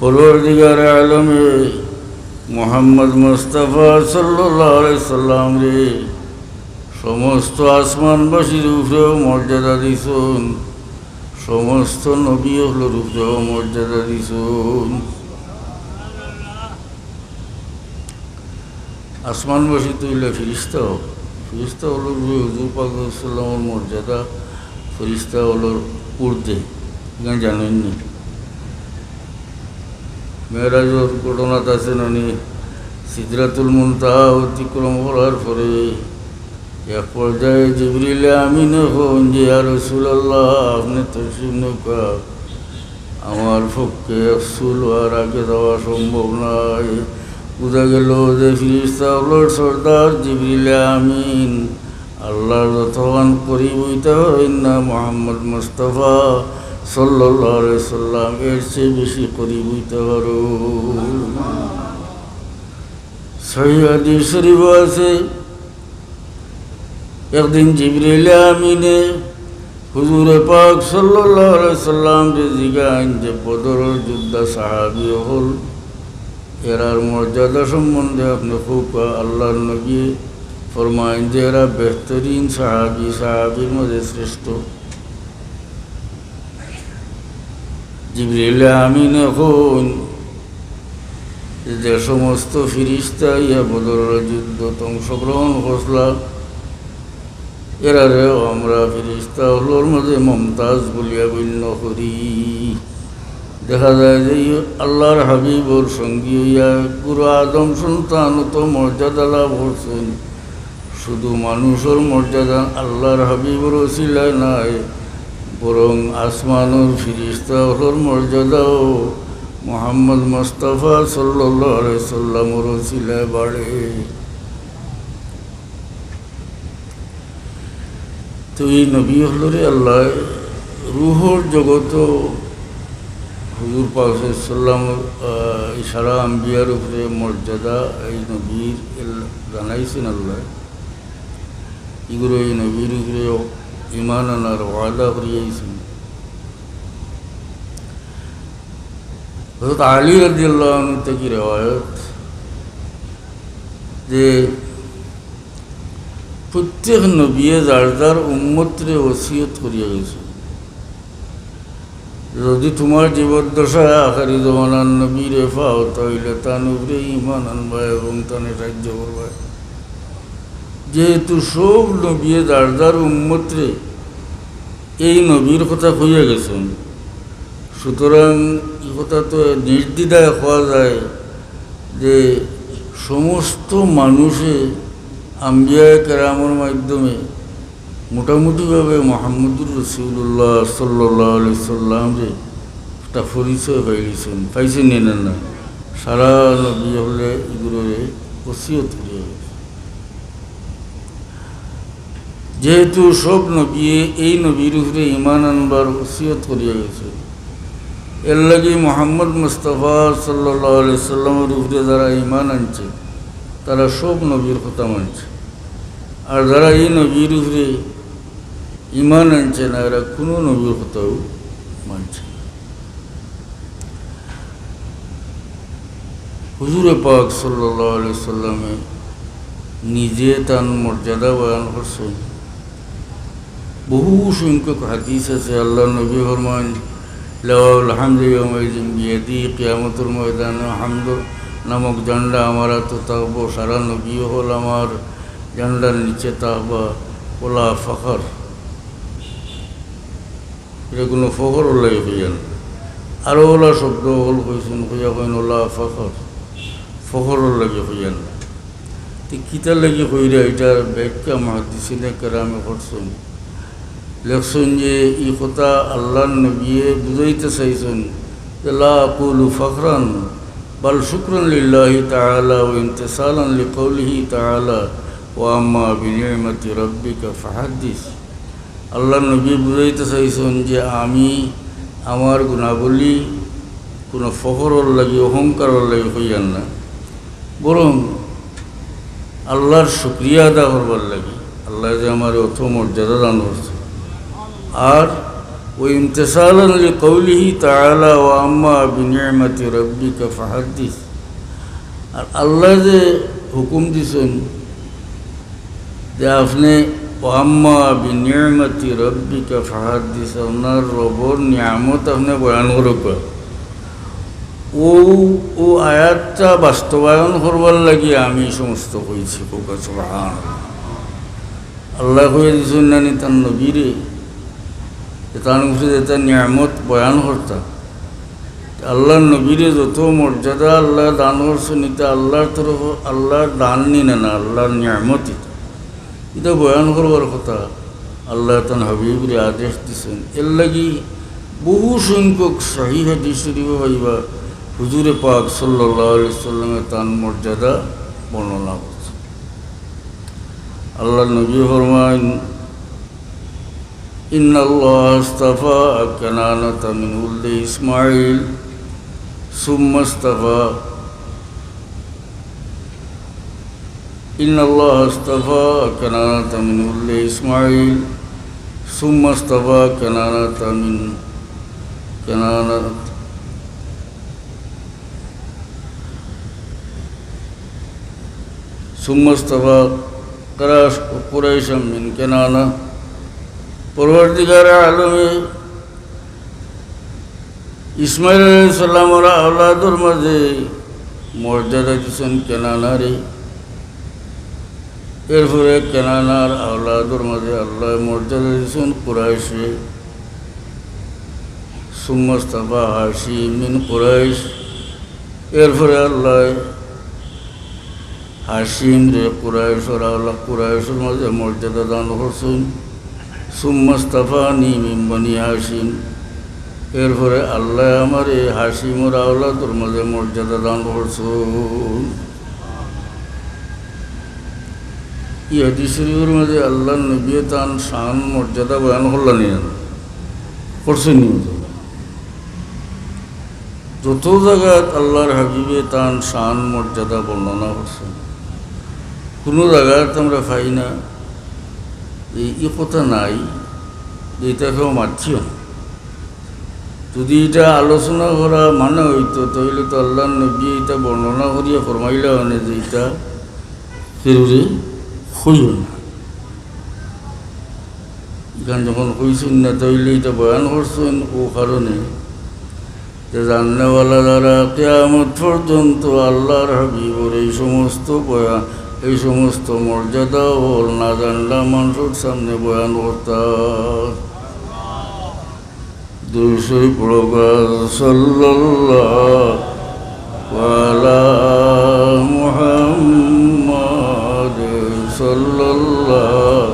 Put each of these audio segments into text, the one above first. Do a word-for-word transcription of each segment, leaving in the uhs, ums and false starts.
পরওয়ারদিগার আলমে মুহাম্মদ মুস্তাফা সাল্লাল্লাহু আলাইহি সাল্লামরে সমস্ত আসমানবাসীর উপরেও মর্যাদা দিছইন, সমস্ত নবী অকলর উপরেও মর্যাদা দিছইন। আসমানবাসী তো অইলা ফিরিস্তা অকল। ফিরিস্তা অকলর উপরে হুজুর পাক সাল্লাল্লাহু আলাইহি সাল্লামর মর্যাদা ফিরিস্তা অকলর ঊর্ধ্বে, ইখান জানইন নি? মেরাজর ঘটনাত আছে না নি, সিদরাতুল মুনতাহা অতিক্রম করার পরে এক পর্যায়ে জিবরিল আমিনে কইন যে, "ইয়া রাসূলুল্লাহ, আপনে তশরিফ নেউক্কা, আমার পক্ষে এক চুল আর আগে যাওয়া সম্ভব নায়।" বুঝা গেল যে ফিরিস্তা অকলর সর্দার জিবরিল আমিন আল্লাহর যতখান করিব অইতা পারইন না, মুহাম্মদ মুস্তাফা সাল্লাল্লাহু আলাইহি সাল্লাম এর চেয়ে বেশি করিব অইতা পারইন। সহিহ হাদিস শরীফ আছে, একদিন জিবরিল আমিনে হুজুরে পাক সাল্লাল্লাহু আলাইহি সাল্লামরে জিগাইন যে বদরর যোদ্ধা সাহাবী অকল, এরার মর্যাদা সম্বন্ধে আপনে কউক্কা। আল্লাহর নবী ফরমাইন যে এরা বেহতরিন সাহাবী, সাহাবীর মাঝে শ্রেষ্ঠ। জিবরিল আমিনে কইন যে, যে সমস্ত ফিরিস্তা ইয়া বদরর যুদ্ধত অংশগ্রহণ করছলা, এরারেও আমরা ফিরিস্তা অকলর মাঝে মমতাজ বলিয়া গণ্য করি। দেখা যায় যে ই আল্লাহর হাবিবর সঙ্গী অইয়া গুরু আদম সন্তান অত মর্যাদা লাভ করছইন। শুধু মানুষর মর্যাদা আল্লাহর হাবিবর উছিলায় নায়, বরং আসমানর ফিরিস্তা অকলর মর্যাদাও মুহাম্মদ মুস্তাফা সাল্লাল্লাহু আলাইহি সাল্লামর উছিলায় বাড়ে। তো এই নবী অকলরে আল্লাহ রুহর জগত হুজুর পাক সাল্লাল্লাহু আলাইহি সাল্লাম, আহ, এই সারা আম্বিয়ার উপরে মর্যাদা এই নবীর এল-, জানাইছইন আল্লাহ। ইগুরে এই নবীর উপরে ঈমান আনার ওয়াদা করিয়া আইছইন। হযরত আলী রাদিয়াল্লাহু আনহু থাকি রেওয়ায়ত যে প্রত্যেক নবিয়ে যার যার উম্মতরে ওসিয়ত করিয়া গেছইন, যদি তুমার জীবদ্দশায় আখেরি জমানার নবীরে পাও, তাইলে তান উপরে ঈমান আনবায় এবং তানে সাহায্য করবায়। যেহেতু সব নবিয়ে যার যার উম্মতরে এই নবীর কথা কইয়া গেছইন, সুতরাং ই কথা তো নির্দ্বিধায় কওয়া যায় যে সমস্ত মানুষে আম্বিয়ায়ে কেরামর মাধ্যমে মোটামুটিভাবে মুহাম্মদুর রাসূলুল্লাহ সাল্লাল্লাহু আলাইহি সাল্লামরে একটা পরিচয় পাইলিছইন, পাইছইন নি না? না, সারা নবী অকলে ইগুরে ওসিয়ত করিয়া গেছইন। যেহেতু সব নবিয়ে এই নবীর উপরে ঈমান আনবার ওসিয়ত করিয়া গেছইন, এরলাগি মুহাম্মদ মুস্তাফা সাল্লাল্লাহু আলাইহি সাল্লামর উপরে যারা ঈমান আনছে, তারা সব নবীর কথা মানছে। আর যারা এই নবীর উপরে ঈমান আনছে না, এরা কুনু নবীর কথাও মানছে না। হুজুরে পাক সাল্লাল্লাহু আলাইহি সাল্লামে নিজে তান মর্যাদা বয়ান করছইন। বহু সংখ্যক হাদিস আছে, আল্লাহর নবী ফরমাইন, "লিওয়াউল হামদি ইয়াউমাইযিন বিয়াদি", কিয়ামতর ময়দানে হামদ নামক ঝান্ডা আমার আতো থাকবো, সারা নবী অকল আমার ঝান্ডার নিচে থাকবা, ওয়ালা ফখর। ইটা কুনু ফখরর লাগি কইয়া না। আরো অলা শব্দ অকল কইছইন, কইয়া কইন ওয়ালা ফখর, ফখরর লাগি কইয়া না। তে কিতার লাগি কইরা, ইটার ব্যাখ্যা মুহাদ্দিসিনে কেরামে করছইন। লেখছইন যে ই কথা আল্লাহর নবিয়ে বুঝাইতা চাইছইন যে লা আকুলু ফখরান বাল শুকরান লিল্লাহি তাআলা ওয়া ইমতিসালান লিকাউলিহি তাআলা ওয়া আম্মা বিনি'মাতি রাব্বিকা ফাহাদ্দিস। আল্লাহর নবী বুঝাইতা চাইছইন যে আমি আমার গুণাবলী কুনু ফখরর লাগি, অহংকারর লাগি কইয়ার না, বরং আল্লাহর শুকরিয়া আদা করবার লাগি, আল্লায় যে আমারে অত মর্যাদা দান করছইন। আর وامتثالا لقوله تعالى وأما بنعمة ربك فحدث। আর আল্লায় যে হুকুম দিছইন যে আপনে وأما بنعمة ربك فحدث, আপনার রবর নিয়ামত আপনে বয়ান করউক্কা। অউ, অউ আয়াতটা বাস্তবায়ন করবার লাগি আমি ই সমস্ত কইছি। কউক্কা সুবহানাল্লাহ। আল্লায় কইয়া দিছইন নানি তান নবীরে, যে তান উপরে যেতা নিয়ামত বয়ান করতা। আল্লার নবীরে যত মর্যাদা আল্লায় দান করছইন, ইতা আল্লার তরফ, আল্লার দান নি না, না, আল্লার নিয়ামত ইতা। ইতা বয়ান করবার কথা, আল্লায় তান হাবিবরে আদেশ দিছইন। এরলাগি বহু সংখ্যক সহিহ হাদিস শরীফো পাইবা, হুজুরে পাক সাল্লাল্লাহু আলাইহি ওয়াসাল্লামে তান মর্যাদা বর্ণনা করছইন। আল্লার নবী ফরমাইন, إن الله اصطفى كنانة من ولد إسماعيل، ثم اصطفى، إن الله اصطفى كنانة من ولد إسماعيل، ثم اصطفى كنانة من كنانة، ثم اصطفى قراش-، قريشا من كنانة। পরওয়ারদিগারে আলমে ইসমাইল আলাইহিস সালামর আওলাদর মাঝে মর্যাদা দিছইন কেনানারে, এরপরে কেনানার আওলাদর মাঝে আল্লায় মর্যাদা দিছইন কুরাইশরে। ثم اصطفى هاشم من قريش। এরপরে আল্লায় হাশিমরে কুরাইশর আওলা-, কুরাইশর মাঝে মর্যাদা দান করছইন। ثم اصطفاني من بني هاشم। এরপরে আল্লায় আমারে হাশিমর আওলাদর মাঝে মর্যাদা দান করছইন। ই হাদিস শরীফর মাঝে আল্লার নবীয়ে তান শান মর্যাদা বয়ান করলা নি? করছইন নি? যত জাগাত আল্লার হাবিবে তান শান মর্যাদা বর্ণনা করছইন, কুনু জাগাত আমরা পাই না যে ই কথা নাই যে ইতা কেউ মাতিও না। যদি ইটা আলোচনা করা মানে অইতো, তাইলে তো আল্লার নবী ইটা বর্ণনা করিয়া ফরমাইলা অনে যে ইটা কেউরে কইও না। ইখান যখন কইছইন না, তাইলে ইটা বয়ান করছইন অউ কারণে যে জাননেওয়ালা যারা কিয়ামত পর্যন্ত আল্লার হাবিবর এই সমস্ত বয়ান, এই সমস্ত মর্যাদা অকল না জানলা মানষর সামনে বয়ান করতা। দুরূদ শরীফ পড়ো, সাল্লাল্লাহু আলা মুহাম্মাদ, সাল্লাল্লাহু,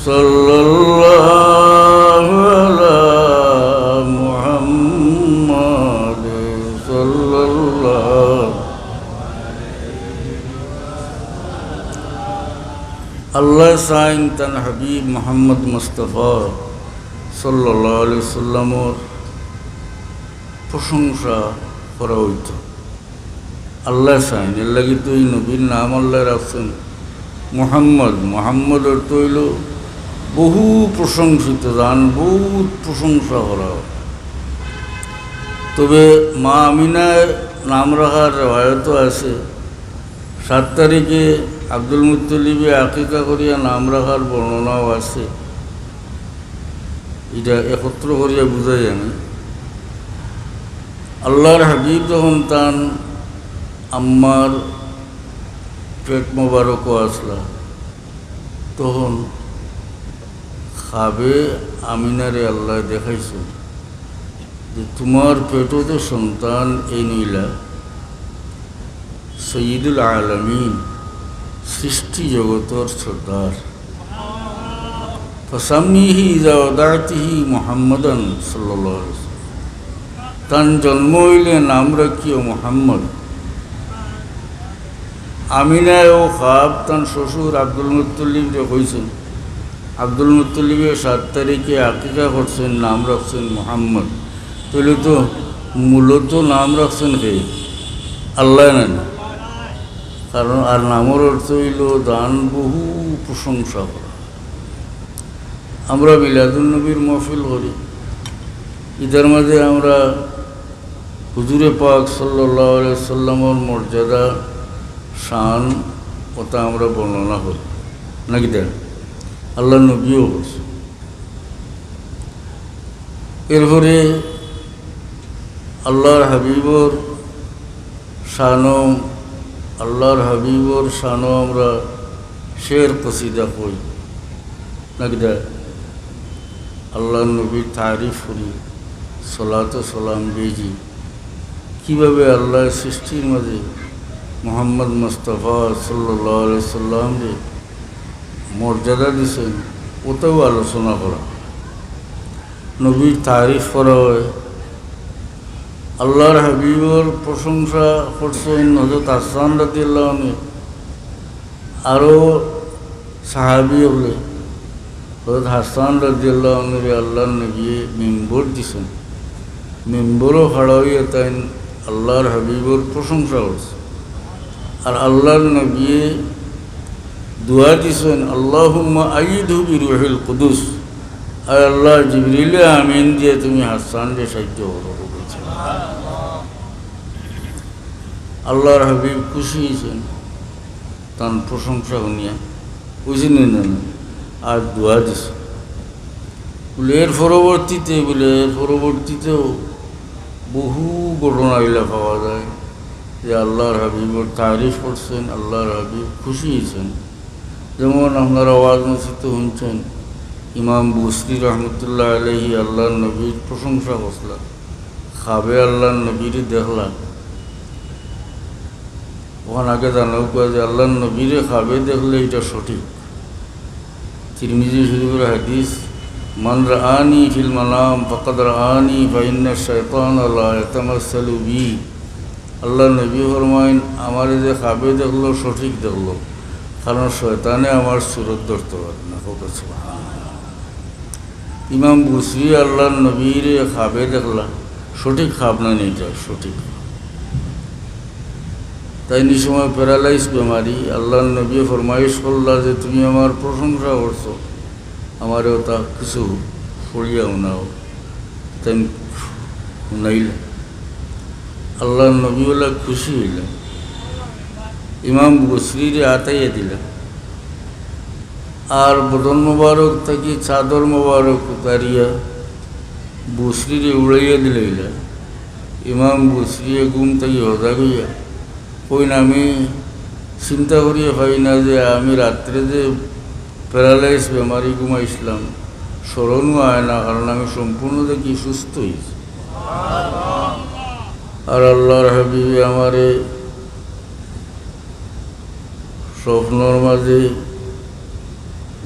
সাল্লাল্লাহু আলা মুহাম্মাদ, সাল্লাল্লাহু। আল্লায় চাইন তান হাবিব মুহাম্মদ মুস্তাফা সাল্লাল্লাহু আলাইহি ওয়াসাল্লামর প্রশংসা করা অইতো। আল্লায় চাইন, এরলাগি তো ই নবীর নাম আল্লায় রাখছইন মুহাম্মদ। মুহাম্মদ অর্থ অইলো বহু প্রশংসিত, যান বহুত প্রশংসা করা অয়। তবে মা আমিনায় নাম রাখার রেওয়ায়তও আছে। সাত তারিখে আব্দুল মুত্তালিবে আকিকা করিয়া নাম রাখার বর্ণনাও আছে। ইটা একত্র করিয়া বুঝাই আমি। আল্লার হাবিব যখন তান আম্মার পেট মোবারকো আছলা, তখন খাবে আমিনারে আল্লায় দেখাইছইন যে তুমার পেটো তো সন্তান এইন অইলা সৈয়দুল আলামিন, সৃষ্টি জগতর সর্দার। فسميه إذا وضعته محمدا صلى الله عليه وسلم। তান জন্ম অইলে নাম রাখিও মুহাম্মদ। আমিনায় অউ খাব তান শ্বশুর আব্দুল মুত্তালিবরে কইছইন। আব্দুল মুত্তালিবে সাত তারিখে আকিকা করছইন, নাম রাখছইন মুহাম্মদ। তাইলে তো মূলত নাম রাখছইন কে? আল্লায় নানি? কারণ আর নামর অর্থ অইলো যান বহু প্রশংসা করা। আমরা মিলাদুন নবীর মাহফিল করি, ইতার মাঝে আমরা হুজুরে পাক সাল্লাল্লাহু আলাইহি সাল্লামর মর্যাদা, শান, ওটা আমরা বর্ণনা করি, নাকি দেন? আল্লাহর নবীও করছে। এরপরে আল্লাহর হাবিবর শানো, আল্লাহর হাবিবর শানো আমরা শের কসিদা কই, নাকি দেয়? আল্লাহর নবীর তারিফ করি, সলাত ও সালাম বেজি, কিভাবে আল্লাহ সৃষ্টির মাঝে মোহাম্মদ মুস্তাফা সাল্লাল্লাহু আলাইহি সাল্লামরে মর্যাদা দিছেন, ওটাও আলোচনা করা। নবীর তারিফ করা হয়। আল্লাহর হাবিবর প্রশংসা করছেন হযরত হাসান রাদিয়াল্লাহু আনহু, আরও সাহাবী হলে হযরত হাসান রাদিয়াল্লাহু আনহুরে আল্লাহর নবীয়ে মিম্বর দিছেন, মিম্বরও খাড়া হইয়া তাইন আল্লাহর হাবিবর প্রশংসা করছে। আর আল্লাহর নবীয়ে দোয়া দিছেন, "আল্লাহুম্মা আইয়িদহু বিরূহিল কুদুস।" আর আল্লাহ, জিবরিলে আমিন দিয়ে তুমি হাসানরে সাহায্য করো। আল্লাহর হাবিব খুশি হয়েছেন তান প্রশংসা শুনিয়া, বুঝছেন নি না? আর দোয়া দিছে। বলে, এর পরবর্তীতে, বলে, এর পরবর্তীতেও বহু ঘটনা ইলা পাওয়া যায় যে আল্লাহর হাবিবর তারিফ করছেন, আল্লাহর হাবিব খুশি হয়েছেন। যেমন আপনারা ওয়াজ মসজিদে শুনছেন, ইমাম বুসরি রহমতুল্লাহ আলাইহি আল্লাহর নবীর প্রশংসা করছিলেন, খাবে আল্লাহর নবীরে দেখলা। ওখান আগে জানা কয় যে আল্লাহর নবীরে খাবে দেখলে এটা সঠিক। তিরমিজি শরীফের হাদিস, "মান রাআনি ফিল মানাম ফাকাদ রাআনি ফাইন্না শাইতান লা ইয়াতামাসসালু বি।" আল্লাহর নবী ফরমাইন, "আমারে যে খাবে দেখলো, সঠিক দেখলো, কারণ শয়তানে আমার সুরত ধরতে পারে না।" হোক সুবহানাল্লাহ। ইমাম বুসরি আল্লাহর নবীরে খাবে দেখলা, সঠিক খাব না নি এটা, সঠিক। তাইন ই সময় প্যারালাইজ বেমারি, আল্লাহর নবী ফরমাইশ করলা যে, "তুমি আমার প্রশংসা করছো, আমারে ওটা কিছু পড়িয়া শুনাও।" তাইন শুনাইলা। আল্লাহর নবী ওলা খুশি হইলা, ইমাম বুসরিরে আতাইয়া দিলা। আর বদন মোবারক থাকি চাদর মোবারক উতারিয়া বুসরিরে উড়াইয়া দিলাইলা। ইমাম বুসরিয়ে ঘুম থাকি হজাগ হইয়া কইন, "আমি চিন্তা করিয়া পাই না যে আমি রাত্রে যে প্যারালাইজ বেমারি ঘুমাইছিলাম, স্মরণও আয় না, কারণ আমি সম্পূর্ণ দেখি সুস্থ হইছি।" আর আল্লাহর হাবিবে আমারে স্বপ্নর মাঝে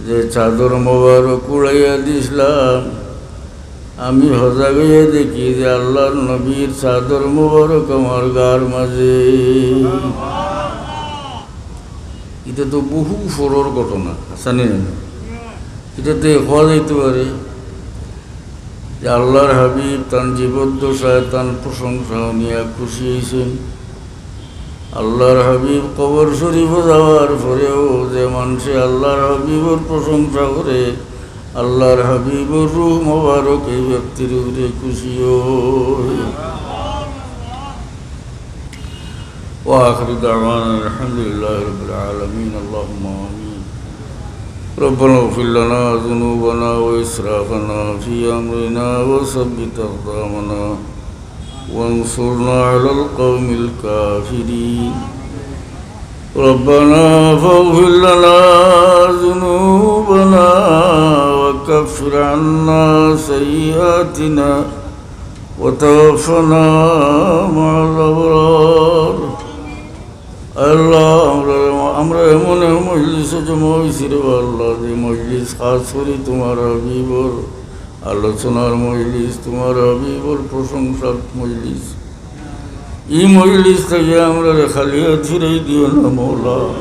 যে চাদর মোবারক উড়াইয়া দিছলাম, আমি হজাগ হইয়া দেখি যে আল্লাহর নবীর চাদর মোবারক আমার গার মাঝে। এটা তো বহু ফরর ঘটনা, আছে নি না? এটা তো হওয়া যাইতে পারে যে আল্লাহর হাবিব তান জীবদ্দশায় তান প্রশংসা নিয়ে খুশি হইছেন। আল্লাহর হাবিব কবর শরীফ যাওয়ার পরেও যে মানষে আল্লাহর হাবিবর প্রশংসা করে, আল্লাহর হাবিবর রূহ মোবারক এই ব্যক্তির উপরে খুশি হয়। وآخر دعوانا الحمد لله رب العالمين. اللهم آمين. ربنا اغفر لنا ذنوبنا وإسرافنا في أمرنا وثبت أقدامنا وانصرنا على القوم الكافرين. ربنا فاغفر لنا ذنوبنا وكفر عنا سيئاتنا وتوفنا مع الأبرار. আল্লাহ, আমরা, আমরা এমন এক মজলিসে জমা হইছি রে আল্লাহ, যে মজলিস খাস করি তোমার হাবিবর আলোচনার মজলিস, তোমার হাবিবর প্রশংসার মজলিস। এই মজলিস থাকি আমরারে খালি হাত ফিরাই দিও না মৌলা।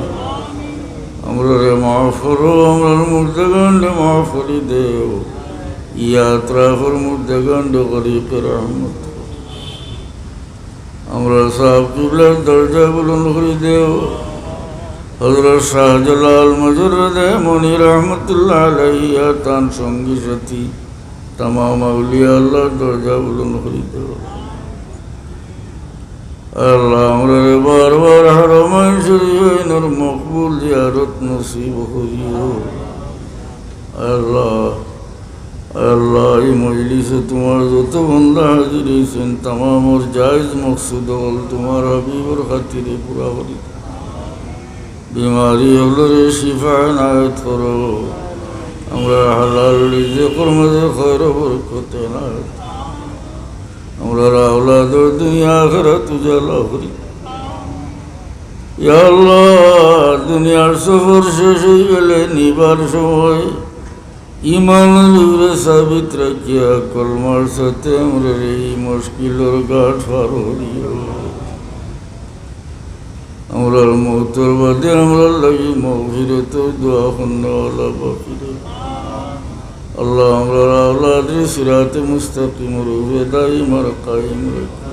আমরারে মাফ করো, আমরার মুর্দেগানরে মাফ করি দেও। ই আতরাফর মুর্দেগানরে করি রহমত করো। আমরার সাহেব কিবলার দরজা বুলন্দ করি দেও। হযরত শাহজালাল মুজাররদে মনি রহমতুল্লাহ আলাইহি আর তান সঙ্গী সাথী তামাম আউলিয়া আল্লাহর দরজা বুলন্দ করি দেও। আল্লাহ, আমরারে বারবার হারামাইন শরীফাইনর মকবুল জিয়ারত নসিব করিও। আল্লাহ, আল্লাহ, এই মজলিসে তোমার যত বন্দা হাজির হইছেন, তামামর জায়েজ মকসুদ অকল তোমার হাবিবর খাতিরে পুরা করি দেও। বিমারি অকলরে শিফা এনায়েত করো। আমরার হালাল রিজিকর মাঝে খয়র বরকত এনায়েত। আমরার আওলাদর দুনিয়া আখিরাত উজালা করি। ইয়া আল্লাহ, দুনিয়ার সফর শেষ হয়ে গেলে নিবার সময় ইমানর উপরে সাবিত রাখিয়া কলমার সাথে আমরার এই মুশকিলর ঘাট পার করিও। আমরার মৌতর বাদে আমরার লাগি মাগফিরাতর দোয়া করনেওয়ালা বাকি রাখো। আল্লাহ, আমরার আওলাদরে সিরাতে মুস্তাকিমর উপরে দাইম আর কায়েম রাখো।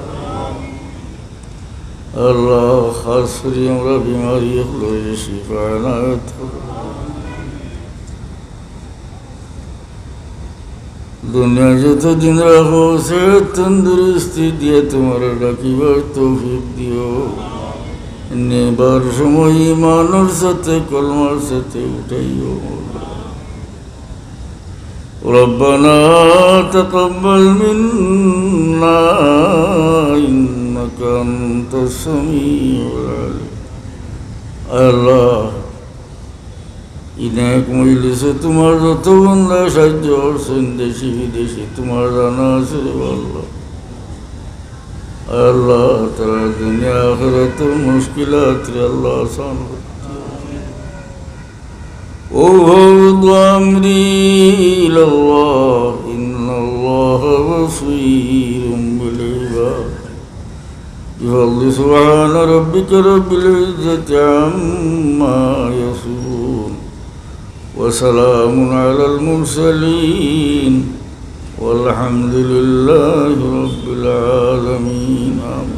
আল্লাহ, খাস করি আমরার বিমারি অকলরে শিফা এনায়েত করো। দুনিয়া যতদিন রাখো, সেহত তন্দুরুস্তি দিয়া তোমারে ডাকিবার তৌফিক দিও। নিবার সময় ইমানর সাথে কলমার সাথে উঠাইও। ربنا تقبل منا إنك أنت السميع العليم. আল্লাহ, এই নেক মজলিসে তোমার যত বন্দা সাহায্য করছেন, দেশি বিদেশি, তোমার জানা আছে রে আল্লাহ। আল্লাহ, তারার দুনিয়া আখিরাতর মুশকিলাত রে আল্লাহ আসান করো। أفوض أمري إلى الله إن الله بصير بالعباد. بفضل سبحان ربك رب العزة عما يصفون. وسلام على المرسلين. والحمد لله رب العالمين. آمين.